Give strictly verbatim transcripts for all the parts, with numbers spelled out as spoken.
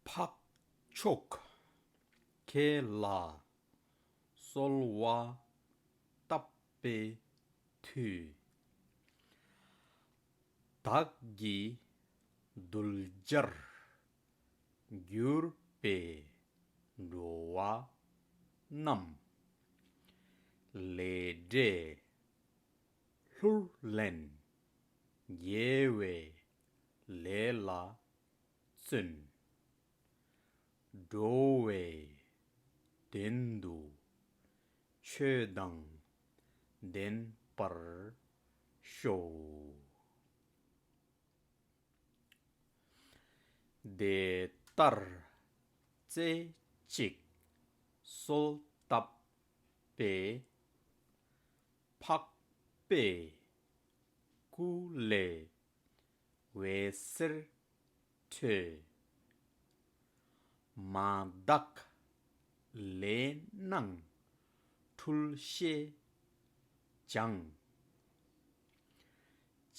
འཕགས་མཆོག་ཁྱེད་ལ་གསོལ་བ་བཏབ་པའི་མཐུས། བདག་གི་གདུལ་བྱར་གྱུར་པའི་འགྲོ་བ་རྣམས། ལས་འབྲས་ལྷུར་ལེན་དགེ་བའི་ལས་ལ་བརྩོན། འགྲོ་བའི་དོན་དུ་ཆོས་དང་ལྡན་པར་ཤོག། དེ་ལྟར་རྩེ་གཅིག་གསོལ་བཏབ་པས། འཕགས་པའི་སྐུ་ལས་འོད་ཟེར་འཕྲོས། མ་དག་ལས་སྣང་འཁྲུལ་ཤེས་སྦྱངས།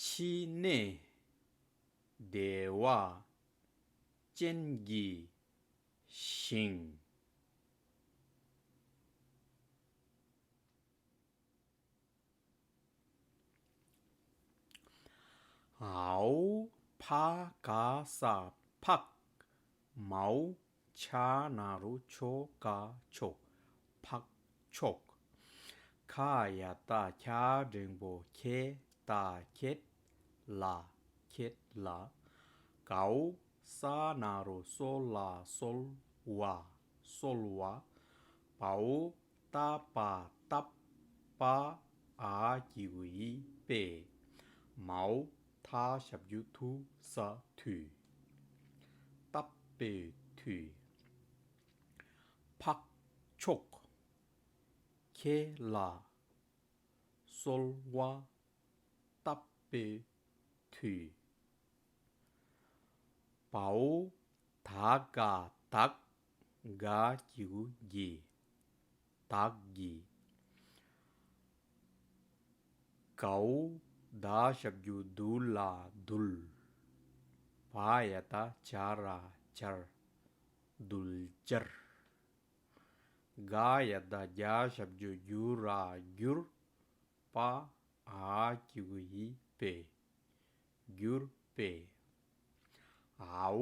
ཕྱི་ནས་བདེ་བ་ཅན་གྱི་ཞིང་། འའོ་ཕ་ག་ས་འཕགས། མའོ་ཆ་ན་རོ་ཆོ་ག་མཆོག་འཕགས་མཆོག་ཁ་ཡ་བཏགས་ཁྱ་འགྲེང་བུ་ཁྱེ། ད་ཁྱེད་ལ་ཁྱེད་ལ། གའོ་ས་ན་རོ་སོ་ལ་གསོལ་བ་གསོལ་བ། བའོ་ཏ་པ་བཏབ། པ་འ་གི་གུ་འི་པས། མའོ་ཐ་ཞབས་ཀྱུ་ཐུ་ས་མཐུས། བཏབ་པའི་མཐུས། འཕགས་མཆོག་ཁྱེད་ལ་གསོལ་བ་བཏབ་པའི་མཐུས། བའོ་ད་ག་བདག་ག་གི་གུ་གི་བདག་གི། གའོ་ད་ཞབས་ཀྱུ་དུ་ལ་གདུལ། བ་ཡ་བཏགས་བྱ་ར་བྱར་གདུལ་བྱར། ག་ཡ་བཏགས་གྱ་ཞབས་ཀྱུ་གྱུ་ར་གྱུར། པ་འ་གི་གུ་འི་པས། གྱུར་པས། འའོ་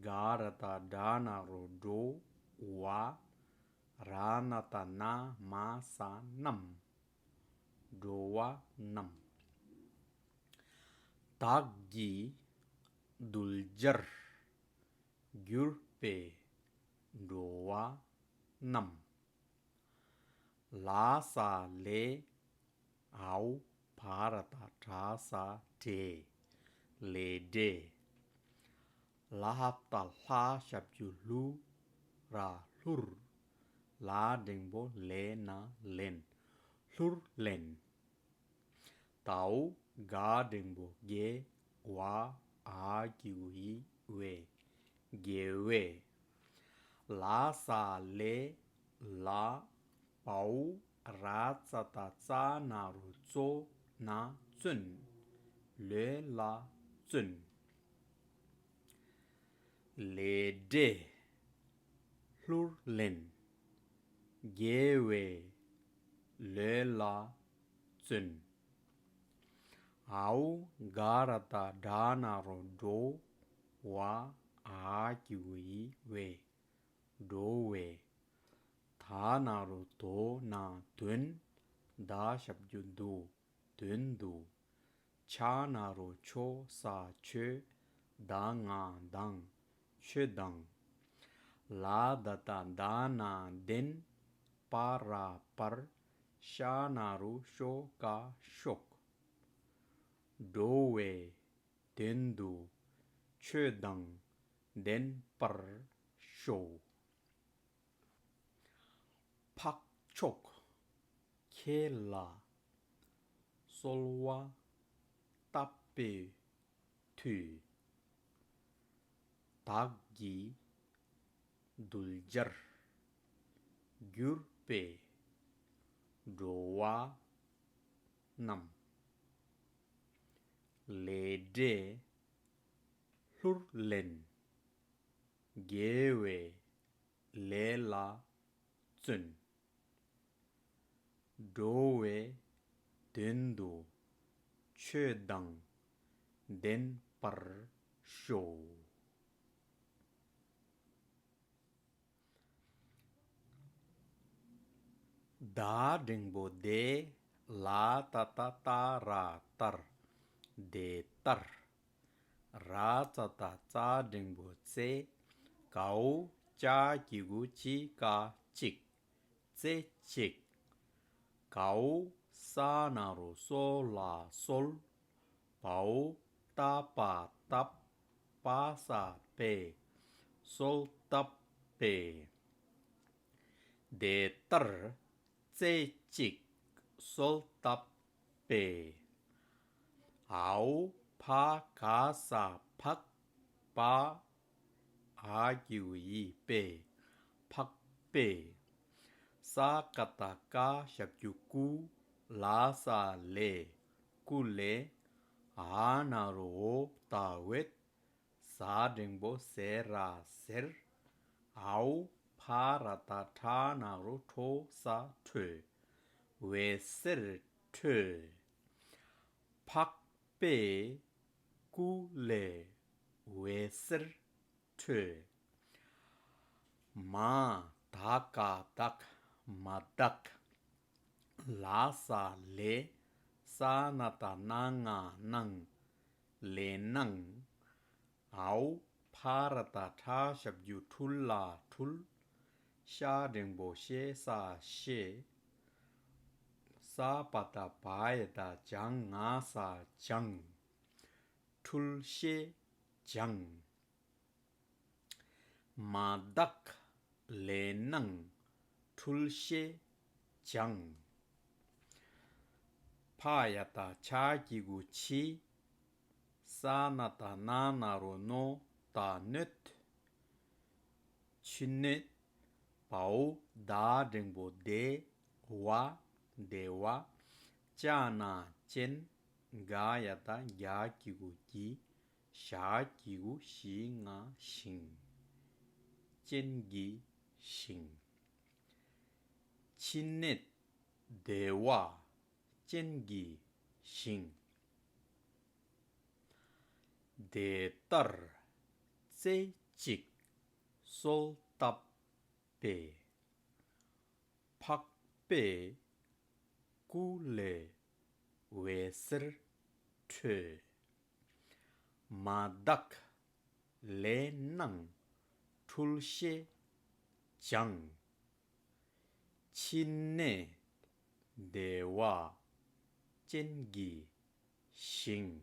ག་ར་བཏགས་གྲ་ན་རོ་གྲོ་བ། ར་ན་བཏགས་རྣ་མ་ས་རྣམས། འགྲོ་བ་རྣམས། བདག་གི་གདུལ་བྱར་གྱུར་པའི་འགྲོ་བ་རྣམས། ལ་ས་ལས། འའོ་བ་ར་བཏགས་བྲ་ས་བྲས། ལས་འབྲས། ལ་ཧ་བཏགས་ལྷ་ཞབས་ཀྱུ་ལྷུ། ར་ལྷུར། ལ་འགྲེང་བུ་ལེ་ན་ལེན། ལྷུར་ལེན། དའོ་ག་འགྲེང་བུ་དགེ། བ་འ་གི་གུ་འི་བའི། དགེ་བའི། ལ་ས་ལས། ལ། བའོ་ར་ཙ་བཏགས་རྩ་ན་རོ་རྩོ། ན་བརྩོན། ལས་ལ་བརྩོན། ལས་འབྲས་ལྷུར་ལེན། དགེ་བའི་ལས་ལ་བརྩོན། འའོ་ག་ར་བཏགས་གྲ་ན་རོ་གྲོ། བ་འ་གི་གུ་འི་བའི། འགྲོ་བའི། ད་ན་རོ་དོ་ན་དོན། ད་ཞབས་ཀྱུ་དོ། དོན་དུ། ཆ་ན་རོ་ཆོ་ས་ཆོས། ད་ང་དང་། ཆོས་དང་། ལ་ད་བཏགས་ལྡ་ན་ལྡན། པ་ར་པར། ཤ་ན་རོ་ཤོ་ཀ་ཤོག་འགྲོ་བའི་དོན་དུ་ཆོས་དང་ལྡན་པར་ཤོག་འཕགས་མཆོག་ཁྱེད་ལ་གསོལ་བ་བཏབ་པའི་མཐུས། བདག་གི་གདུལ་བྱར་གྱུར་པའི་འགྲོ་བ་རྣམས། ལས་འབྲས་ལྷུར་ལེན། དགེ་བའི་ལས་ལ་བརྩོན། འགྲོ་བའི་དོན་དུ་ཆོས་དང་ལྡན་པར་ཤོག། ད་འགྲེང་བུ་དེ། ལ་ཏ་བཏགས་ལྟ་ར་ལྟར། དེ་ལྟར། ར་ཙ་བཏགས་རྩ་འགྲེང་བུ་རྩེ། གའོ་ཅ་གི་གུ་ཅི་ཀ་ཅིག་རྩེ་གཅིག་གའོ་ས་ན་རོ་སོ་ལ་གསོལ། བའོ་ཏ་པ་བཏབ། པ་ས་པས། གསོལ་བཏབ་པས། དེ་ལྟར་རྩེ་གཅིག་གསོལ་བཏབ་པས། འའོ་ཕ་ག་ས་ཕག་པ། འ་གི་གུ་འི་པས། འཕགས་པས། ས་ཀ་བཏགས་སྐ་ཞབས་ཀྱུ་སྐུ། ལ་ས་ལས། སྐུ་ལས། འ་ན་རོ་འོ་ད་འོད། ཟ་འགྲེང་བུ་ཟེ་ར་ཟེར། འའོ་ཕ་ར་བཏགས་ཕྲ་ན་རོ་ཕྲོ་ས་ཕྲོས། འོད་ཟེར་འཕྲོས། འཕགས་པས་སྐུ་ལས་འོད་ཟེར་འཕྲོས། མ་ད་ག་དག་མ་དག་ལ་ས་ལས། ས་ན་བཏགས་སྣ་ང་སྣང་། ལས་སྣང་། འའོ་ཕ་ར་བཏགས་ཕྲ་ཞབས་ཀྱུ་ཕྲུ་ལ་འཕྲུལ། ཤ་འགྲེང་བུ་ཤེ་ས་ཤེས། ས་པ་བཏགས་སྦ་ཡ་བཏགས་སྦྱ་ང་ས་སྦྱངས། འཕྲུལ་ཤེས་སྦྱངས། མ་དག་ལས་སྣང་འཕྲུལ་ཤེས་སྦྱངས། ཕ་ཡ་བཏགས་ཕྱ་གི་གུ་ཕྱི། ས་ན་བཏགས་སྣ་ན་རོ་སྣོ་ད་སྣོད། ཕྱི་སྣོད། བའོ་ད་འགྲེང་བུ་དེ། བ། དེ་བ། ཅ་ན་ཅན། ག་ཡ་བཏགས་གྱ་གི་གུ་གྱི། ཞ་གི་གུ་ཞི་ང་ཞིང་། ཅན་གྱི་ཞིང་། ཕྱི་སྣོད་བདེ་བ་ཅན་གྱི་ཞིང་། དེ་ལྟར་རྩེ་གཅིག་གསོལ་བཏབ་པས། འཕགས་པས་སྐུ་ལས་འོད་ཟེར་འཕྲོས། མ་དག་ལས་སྣང་འཕྲུལ་ཤེས་སྦྱངས། ཕྱི་སྣོད་བདེ་བ་ཅན་གྱི་ཞིང་